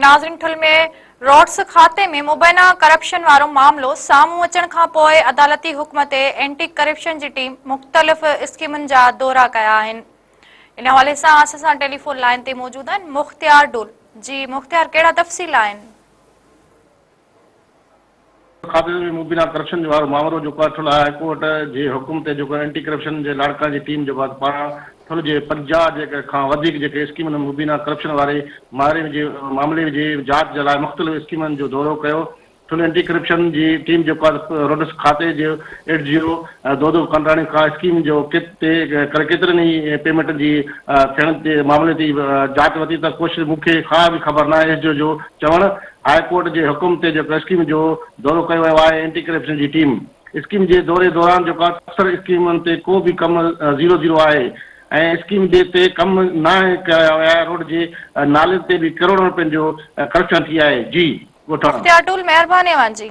ناظرين ٺل ۾ روڊس کاتي ۾ مبينا ڪرپشن وارو معاملو سامهون اچڻ کانپوء عدالتي حڪم تي اينٽي ڪرپشن جي ٽيم مختلف اسڪيمن جا دورا ڪيا آهن ان حوالي سان اسان سان ٽيليفون لائين تي موجود آهن مختيار ڊول جي مختيار ڪهڙا تفصيل آهن. کاتي ۾ مبينا ڪرپشن وارو مامرو جيڪو آهي ٺل هاء ڪورٽ جي حڪم تي جيڪو اينٽي ڪرپشن جي لاڙڪاڻي جي ٽيم جيڪو آهي پاران ٺل جي 50 جيڪي کان وڌيڪ جيڪي اسڪيمن ۾ مبينا ڪرپشن واري ماري جي معاملي جي جاچ جي لاء مختلف اسڪيمن جو دورو ڪيو ٺل اينٽي ڪرپشن جي ٽيم جيڪو آهي روڊس کاتي جي ايڊ جي او دودو ڪنڊراڻي کان اسڪيم جو ڪت تي ڪري ڪيترن ئي پيمينٽن جي ٿيڻ تي معاملي تي جاچ ورتي ته ڪوشش مون کي ڪا به خبر ناهي ايس ڊي او جو چوڻ هاء ڪورٽ جي حڪم تي جيڪو اسڪيم جو دورو ڪيو ويو آهي اينٽي ڪرپشن جي ٽيم اسڪيم جي دوري دوران جيڪو آهي اڪثر اسڪيمن تي ڪو به ڪم زيرو زيرو آهي ۽ اسڪيم جي تي ڪم ناهي ڪيا ويا روڊ جي نالين تي به ڪروڙن روپين جو ڪرپشن ٿي آهي جي ڳوٺاڻا. مختيار ٽول مهرباني اوهان جي.